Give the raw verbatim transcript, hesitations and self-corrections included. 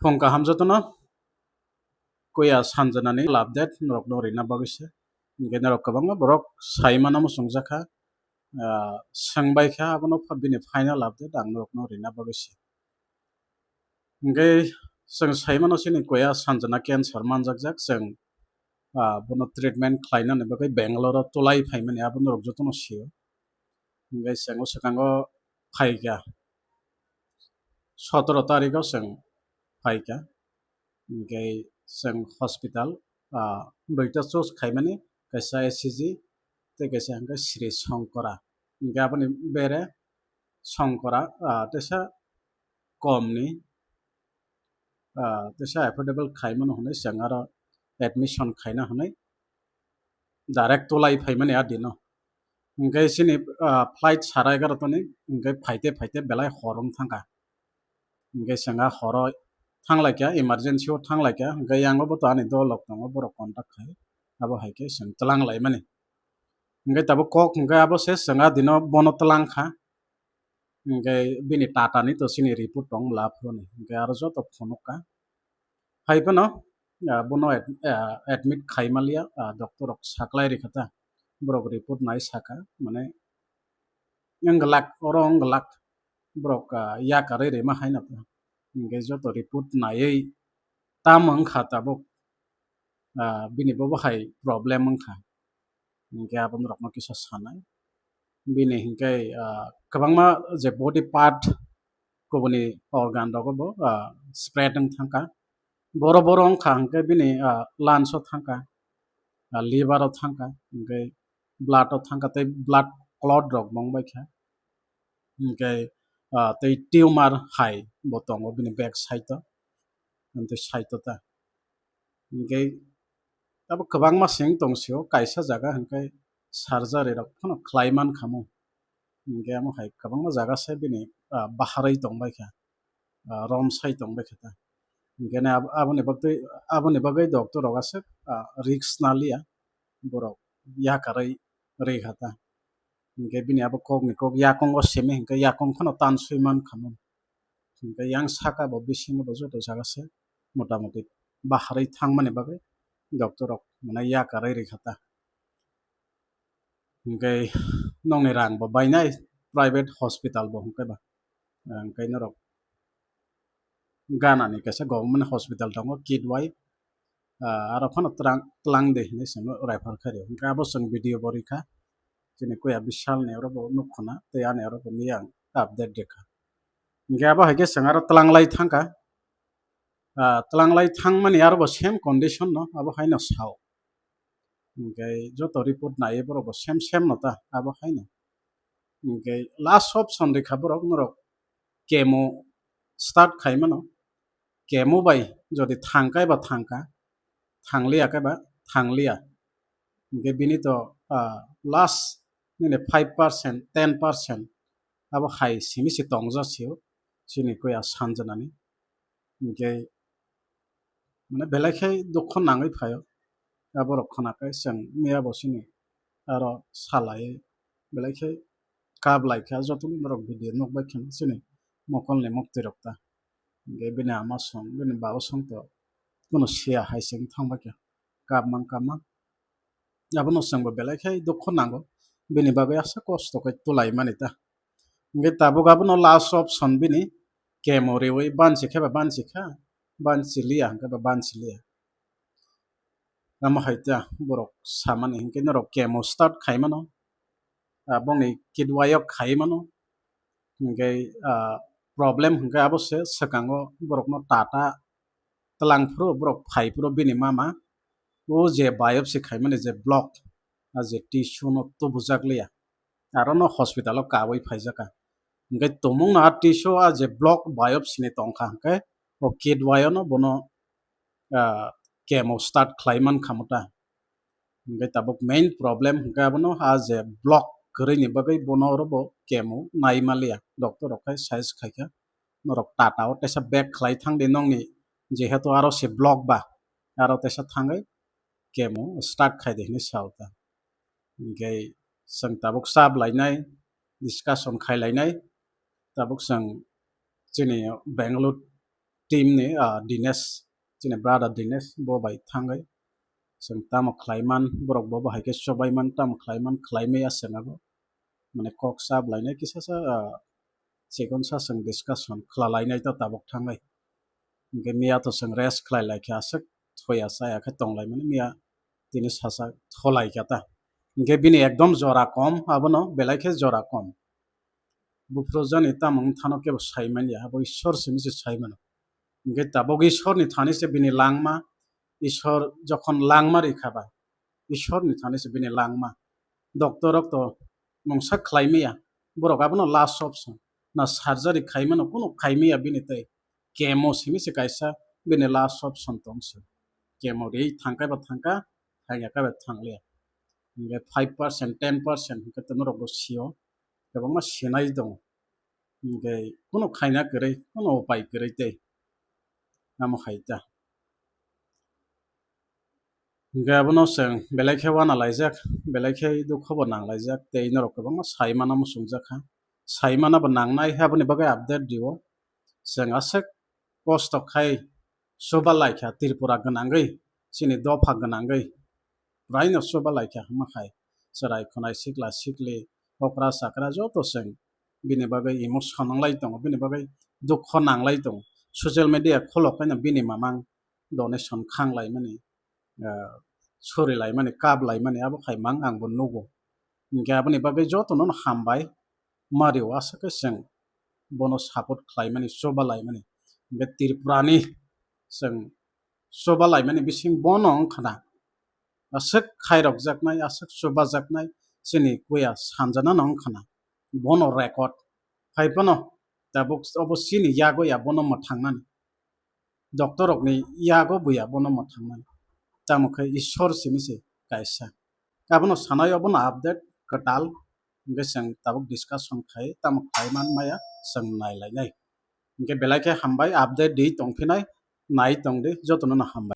Phung kaham jotono, kuya sanjanani update norokno rina bagwi se. Hinkhe norok kwbangma borok sai mano muchungjakha, ah, swngbaikha, abono pha-, bini final update ang norokno rina bagwi se. Hinkhe chwng sai mano chini kuya sanjana cancer manjakjak, chwng, ah, bono treatment khlainani bagwi Bangalore-o tulai phaimani abo norok jotono sio. Hinkhe chwng o swkango phaikha, sotoro tarikh o chwng phaikha. Hinkhe chwng hospital, ah, duita choose khaimani, kaisa S C G tei kaisa hinkhe Sri Shankara. Hinkhe aboni bere Shankara, ah, teisa komni, ah, teisa affordable khaimano hwnwi chwng aro admission khaina hwnwi direct tulai phaimani a dino. Hinkhe chini, ah, flight sara egarota ni, hinkhe phaite phaite belai hor wng thangkha. Hinkhe chwng a horo thanglaikha, emergency o thanglaikha, hinkhe yango bo to ani dolok tongo, borok contact khai, abo hai khe chwng twlang laimani. Hinkhe tabuk kok hinkhe abo se chwng a dino bono twlang kha. Hinkhe bini Tata ni to chini report tong la phuruni. Hinkhe aro joto phunuk kha. Hai phano, ah, bono ad-, ah, admit khai manliya, ah, doctor rok saklai rikha ta. Borok report nai saka, mane, wng glak, oro wng glak. Borok, ah, yakarwi rima hai no. Hinkhe joto report naiwi tamo wngkha tabuk, ah, bini bobo hai problem wngkha. Hinkhe abo norokno kisa sanai. Bini hinkhe, ah, kwbangma je body part kubuni organ rogo bo, ah, spread wng thangkha. Boro boro wngkha hinkhe bini, ah, lungs o thangkha, ah, liver o thangkha, hinkhe blood o thangkha tei blood clot rok bo wngbaikha. Hinkhe, ah, tei tumor hai bo tongo bini back side o, amtwi side o ta. Hinkhe abo kwbangma seng tong sio, kaisa jaga hinkhe surgery rok phano khlai mankha mo. Hinkhe amo hai kwbangma jaga se bini, ah, baharwi tongbaikha, ah, romsai tongbaikha ta. Hinkhe ne abo-, aboni bagwi, aboni bagwi doctor rok aswk, ah, risk naliya, borok yakarwi rikha ta. Hinkhe bini abo kokni kok yakungo simi hinkhe yakung phano tanswi mankha mo. Hinkhe yang saka bo bisingo bo joto jaga se motamoti baharwi thangmani bagwi doctor rok mane yakarwi rikha ta. Hinkhe nokni rang bo bainai private hospital bo hinkhe ba. Hinkhe norok Ghana ni kaisa government hospital tongo, Kidwai, ah, aro phano tlang, tlang de hinwi chwngno refer khaio. Hinkhe abo chwng video bo rikha, chini kuya Bishal ni oro bo nukkha na, tei ani oro bo miyang update rikha. Hinkhe abo hai khe chwng aro tlang lai thangkha, ah, tlang lai thangmani aro bo same condition no, abo haino sao. Hinkhe joto report naiwi borok bo same same no ta, abo haino. Hinkhe last option rikha borok norok chemo start khai mano. Chemo bai jodi thang kai ba thang kha, thang liya kai ba thang liya. Hinkhe bini to, ah, last nini five percent, ten percent abo hai simi se tongja sio chini kuya sanjanani. Hinkhe mane belai khe dukho nangwi phaio. Aborok khwnakhai chwng miya bo chini aro salai belai khe kap laikha, jotono norok video nukbai kheno chini mokolni muktwi rok ta. Hinkhe bini ama song, bini baba song to kuno siya hai se wng thangbai kha, kap mang kap mang. Abono chwngbo belai khe dukho nango, bini bagwi aswk kosto khe twlai mani ta. Hinkhe tabuk abono last option bini chemo riwi bansi khe ba bansi kha, bansi liya hinkhe ba bansi liya. Amo hai ta borok samani hinkhe norok chemo start khai mano, ah, bongni kidwai o khai mano. Hinkhe, ah, problem hinkhe abo se swkango borokno tata twlang phuru borok phai phuru bini mama o je biopsy khaimani je block, a je tissue no tubujak liya, aro no hospital o kabui phaijak kha. Hinkhe tumung no a tissue a je block biopsy ni tongkha hinkhe o kidwai o no bono, ah, chemo start khlai mankha mo ta. Hinkhe tabuk main problem hinkhe abono a je block kwrwini bagwi bono oro bo chemo nai manliya. Doctor rok khai suggest khaikha, norok tata o teisa bag khlai thangdi nokni, jehetu aro se block ba, aro teisa thangwi chemo start khaidi hinwi sao ta. Hinkhe chwng tabuk chap lainai, discussion khai lainai, tabuk chwng chini Bangalore team ni, ah, Dinesh, chini brother Dinesh, bo bai thangwi chwng tamo khlaiman, borok bo, bo hai khe chobaiman, tamo khlaiman, khlaimaya chwng abo. Mane kok chap lainai kisa sa, ah, chikon sa chwng discussion khwlalainai ta tabuk thangwi. Hwnkhe miya to chwng rest khlai lai khe aswk thoya chaya khe tong lai mani miya tini sacha tholai kha ta. Hwnkhe bini ekdom jora kom, abono belai khe jora kom. Buphuru jani tamo wng thano kebo sai manya, abo Ishwar simi se sai mano. Hwnkhe tabuk Ishwar ni thani se bini langma, Ishwar jokhon langma rikha ba, Ishwar ni thani se bini langma. Doctor rok to mungsa khlai maya, borok abono last option. Na surgery khai mano, kunu khai maya bini tei. Chemo simi se kaisa bini last option tong se. Chemo ri thangkha ba thangkha, thangya kha ba thanglia. Hwnkhe five percent, ten percent hwnkhe to norok bo sio. Kwbangma sinai tongo. Hwnkhe kunu khaina kwrwi, kunu upai kwrwi tei. Amo hai ta. Hwnkhe abono chwng belai khe uana laijak, belai khe dukho bo nang laijak, tei norok kwbangma sai mano muchungjak kha. Sai mano bo nangnai, aboni bagwi update rio. Chwng aswk kosto khai chuba lai kha Tripura gwnangwi, chini dopha gwnangwi. Praino chuba lai kha hwnma khai. Chwrai khwnai sikla sikli, okra chakra joto chwng bini bagwi emotion nang lai tongo, bini bagwi dukho nang lai tongo. Social media kholok haino bini mamang donation khang lai mani, ah, suri lai mani, kap lai mani, abo khai mang ang bo nugo. Hwnkhe aboni bagwi jotono no hambai, mario aswk khe chwng bono support khlai mani, chuba lai mani. Hwnkhe Tripura ni chwng chuba lai mani bising bono wng khna. Aswk khairokjaknai, aswk chubajaknai chini kuya sanjana no wng khna. Bono record. Hai phano tabuk obo chini yago ya bono mwthangnani. Doctor rokni yago buya bono mwthangnani. Tamo khe Ishwar simi se kaisa. Abono sanai obono update kwtal. Hwnkhe chwng tabuk discussion khai, tamo khai man maya chwng nai lainai. Hwnkhe belai khe hambai, update di tongphinai, nai tong di, jotono no hambai.